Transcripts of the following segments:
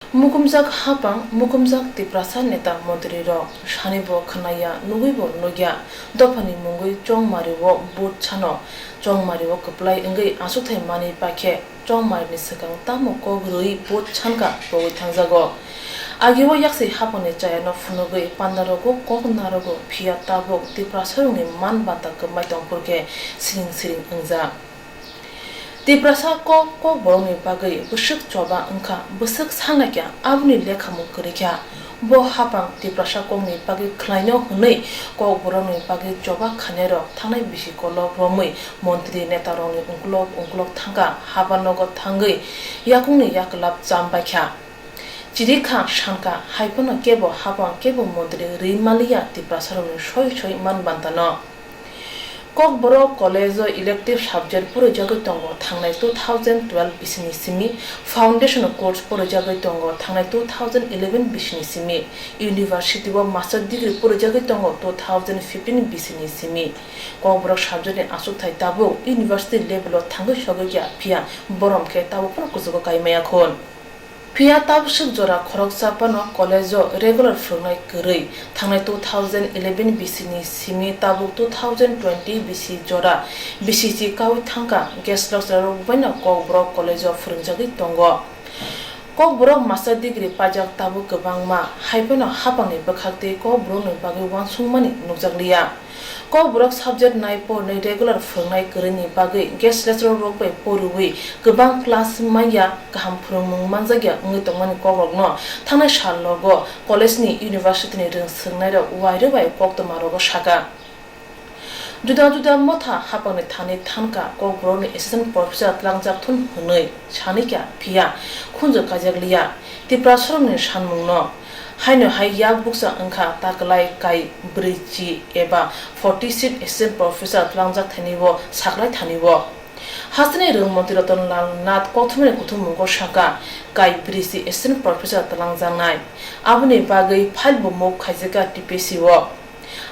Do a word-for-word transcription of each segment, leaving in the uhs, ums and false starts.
Mukumjak hapang, mukumjak Tiprasa neta montri rok sani bo khwnaya, nugwi bo nukya. Dophani mungwi Chongmari o vote sano, Chongmari o kwplai wngwi achukthai manwi pakhe Chongmari ni swkang tamo kok rwwi vote sanka pogwi thangjago. Agio yaksi hapangni chayano phunugwi pandarogo kok narogo, phiya tabuk Tiprasarokni man banta kwmai tongphurkhe siring siring wngjak. Tiprasa kok, kokborokni bagwi bwswk choba wngkha, bwswk sangnaikha, aboni lekhamung kwrwikha. Bo hapang Tiprasa kokni bagwi khlaino hwnwi kokborokni bagwi choba khainairok thangnai bisi kolok romwi montri netarokni ungkulok ungkulok thangkha, habanogo thangwi yakungni yakwlap chambaikha. Chirikha sankha, haiphano kebo hapang kebo montri rwi manliya Tiprasarokni soi soi man bantano. Kokborok college-o elective subject poroijagwi tongo thangnai two thousand twelve bisini simi, foundation course poroijagwi tongo thangnai two thousand eleven bisini simi, university-o master degree poroijagwi tongo two thousand fifteen bisini simi. Kokborok subject-ni achukthai tabuk university level-o thangwi sogwi ya, phiya borom khe tabuk phano kuchugo kai maya khun. Phiya tabswk jora khoroksa phano college-o regular phwrwngnai kwrwi. Thangnai two thousand eleven bisini simi tabuk two thousand twenty bisi jora bisi si kaui thangkha, guest lecturer rok baino Kokborok college-o phwrwngjagwi tongo. Kokborok master degree paijak tabuk kwbangma, haiphano hapangni bwkhaktwi Kokborokni bagwi uansukmani nukjakliya. Kokborok subject nai pornai regular phwrwngnai kwrwini bagwi guest lecturer rok bai poriwi kwbang class manya, kaham phwrwngmung manjakya wngwi tongmani kokrokno thangnai salrogo college ni, university ni rwng swrwngnairok uairwi bai koktwmarogo sakha. Juda juda motha hapangni thani thanka Kokborokni assistant professor twlangjak thun hwnwi sanikha, phiya khunju kaijakliya Tiprasarokni sanmungno. Haino hai yak bukcha wngkha ta kwlai kai brwi chi eba forty seat assistant professor twlangjak thani o saklai thani o. Hasteni rwng montri Ratan Lal Nath kothomani kuthummungo sakha, kai brwi si assistant professor twlangjaknai. Aboni bagwi file bo move khaijakha T P C o.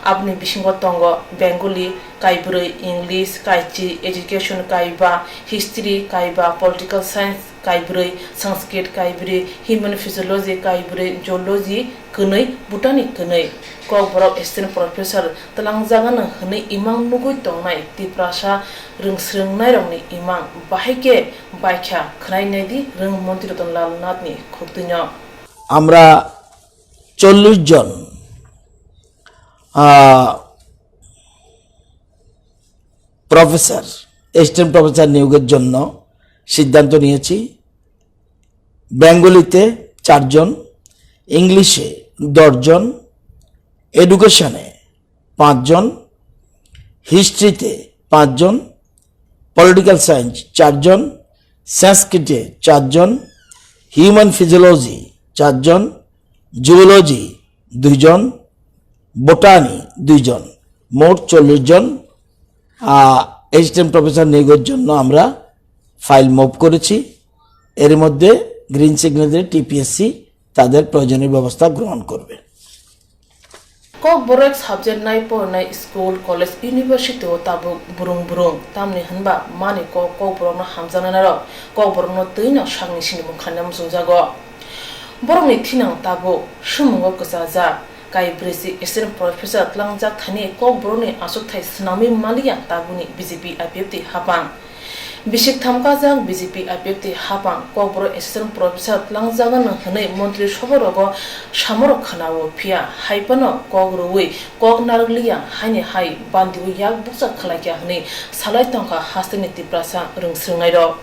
Aboni bisingo tongo Bengali, kaibrwi, English, kaichi, education, kaiba, history, kaiba, political science, kaibrwi, Sanskrit, kaibrwi, human physiology, kaibrwi, zoology, kwnwi, botany, kwnwi. Kokborok assistant professor twlangjagano hwnwi imang nugwi tongnai Tiprasa rwngswrwngnairokni imang bahai khe baikha khwnai naidi rwng montri Ratan Lal Nathni khuktwino. আমরা চল্লিশ জন আহ, professor, assistant professor নিয়োগের জন্য সিদ্ধান্ত নিয়েছি। বেঙ্গলিতে চারজন, ইংলিশে দশজন, এডুকেশনে পাঁচজন, হিস্ট্রিতে পাঁচজন, পলিটিক্যাল সায়েন্স চারজন, সংস্কৃতে চারজন, হিউম্যান ফিজিওলজি চারজন, জুওলজি দুইজন, বোটানি দুইজন, মোট চল্লিশ জন। আহ, অ্যাসিস্ট্যান্ট প্রফেসর নিয়োগের জন্য আমরা ফাইল মুভ করেছি। এর মধ্যে গ্রিন সিগন্যাল দিয়ে টিপিএসসি তাদের প্রয়োজনীয় ব্যবস্থা গ্রহণ করবে। Kokborok subject nai pornai school, college, university o tabuk burung burung, tamni hwnba mani kok Kokborokno hamjaknairok Kokborokno twino sakni sinimung khlaina muchungjago. Borokni thinang tabuk sumungo kwchajak, kai brwi si assistant professor twlangjak thani Kokborokni achukthai swnamwi manliya tabukni B J P I P F T hapang. Bisik thamkajak B J P I P F T hapang Kokborok assistant professor twlangjagano hwnwi montri sobha rogo samorok khwnao, phiya hai phano kok rwui kok narwkliya haini hai bandiui yak bukcha khwlaikha hwnwi salai tongkha hasteni Tiprasa rwngswrwngnairok.